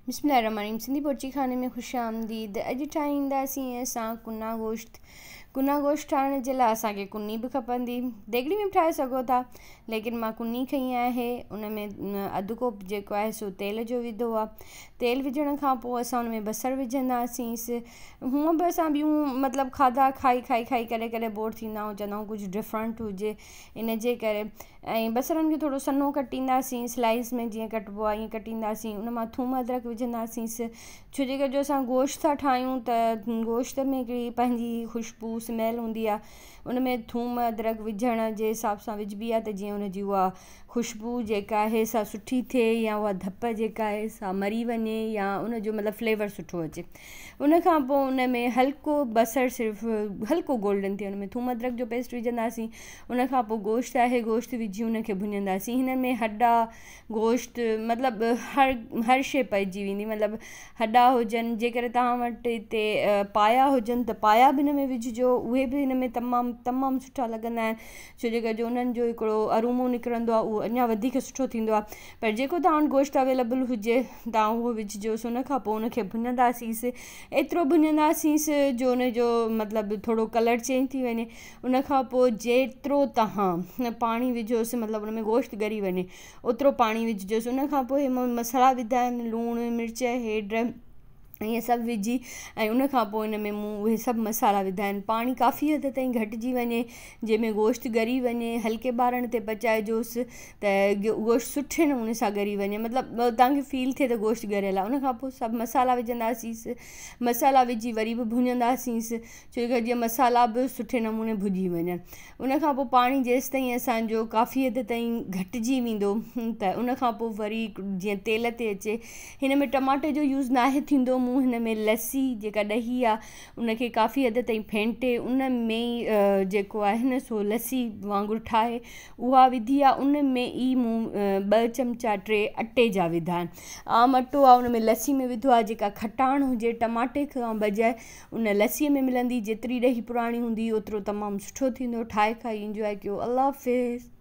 بسم الله الرحمن الرحيم سنڌي بورچي خاني ۾ خوش آمديد. اڄ ٺاهينداسين اسان ڪنا گوشت. ڪنا گوشت ٺاهڻ جي لاء اسان کي ڪني به کپندي. ديڳڙي ۾ به ٺاهي سگهو ٿا، ليڪن مان ڪني کنئي آهي. ان ۾ اڌ ڪوپ جيڪو آهي سو تيل جو وڌو آهي. تيل وجهڻ کان پوء اسان ان ۾ بصر وجهنداسين. هونء به اسان ٻيون مطلب کاڌا کائي کائي کائي ڪڏهن ڪڏهن بور ٿيندا آهيون، چوندا آهيون ڪجهه ڊفرنٽ هجي، ان جي ڪري. ۽ بصرن کي ٿورو سنهو ڪٽينداسين، سلائس ۾ جيئن ڪٽبو آهي ائين ڪٽينداسين. ان مان ٿوم ادرڪ وجهنداسين. ڇو جي ڪري جو اسان گوشت ٿا ٺاهيون ته گوشت ۾ هڪڙي پنهنجي خوشبو سميل هوندي آهي. ان ۾ ٿوم ادرڪ وجهڻ جي حساب سان وجهبي آهي ته جيئن ان جي اها خوشبو جيڪا آهي سا سٺي ٿئي يا اها ڌپ جيڪا آهي سا مري وڃي يا ان جو مطلب فليور سٺو اچي. ان کان پوء ان ۾ هلڪو بصر صرف هلڪو گولڊن ٿئي ان ۾ ٿوم ادرڪ جو پيسٽ وجهنداسين. ان کان پوء گوشت آهي، گوشت وجهي ان کي ڀڃنداسين. هن ۾ هڏا گوشت مطلب هر هر شيء پئجي ويندي، مطلب هڏا هجن، جيڪڏهن توهان وٽ هتي پايا هجن ته پايا به هن ۾ وجهجو، اهي به هن ۾ تمام تمام سٺا لڳندا آهن. ڇو جي ڪري جو انهن جو هڪڙو ارومو نڪرندو آهي، اهو اڃا وڌيڪ سٺو ٿيندو آهي. پر جيڪو توهان وٽ گوشت اويليبل هجي توهان اهو وجهجوس. ان کان پوء ان کي ڀڃنداسينس، ايترو ڀڃنداسينس جو ان جو مطلب ٿورو ڪلر چينج ٿي وڃي. ان کان پوء جيترو توهان پاڻي وجهوس، مطلب ان ۾ گوشت ڳري وڃي اوترو پاڻي وجهجوس. ان کان پوء هن ۾ مصالحا وڌا آهن، لوڻ مرچ هيڊ اهي سڀ وجهي ۽ ان کان پوء ان ۾ مون اهي سڀ مصالحا وڌا آهن. پاڻي ڪافي حد تائين گهٽجي وڃي، جنهن ۾ گوشت ڳري وڃي. هلڪي ٻارڻ تي پچائجوس ته گوشت سٺي نموني سان ڳري وڃي، مطلب توهان کي فيل ٿئي ته گوشت ڳريل آهي. ان کان پوء سڀ مصالحا وجهنداسينس، مصالحا وجهي وري به ڀڃنداسينس، ڇو جو جيئن مصالحا به سٺي نموني ڀڄي وڃن. ان کان پوء پاڻي جيستائين اسان جو ڪافي حد تائين گهٽجي ويندو ته ان کان پوء وري جيئن تيل تي اچي. هن ۾ ٽماٽي جو يوز ناهي ٿيندو. مون هن ۾ لسي جيڪا ڏهي آهي ان کي ڪافي حد تائين ڦينٽي ان ۾ ئي جيڪو آهي نه سو لسي وانگر ٺاهي اها وڌي آهي. ان ۾ ئي مون ٻه چمچا ٽي اٽي جا وڌا آهن. عام اٽو آهي ان ۾ لسي ۾ وڌو آهي، جيڪا کٽاڻ هجي ٽماٽي کان بجاء ان لسيء ۾ ملندي. جيتري ڏهي پراڻي هوندي اوترو تمام سٺو ٿيندو. ٺاهي کائي انجواء ڪيو. الله حافظ.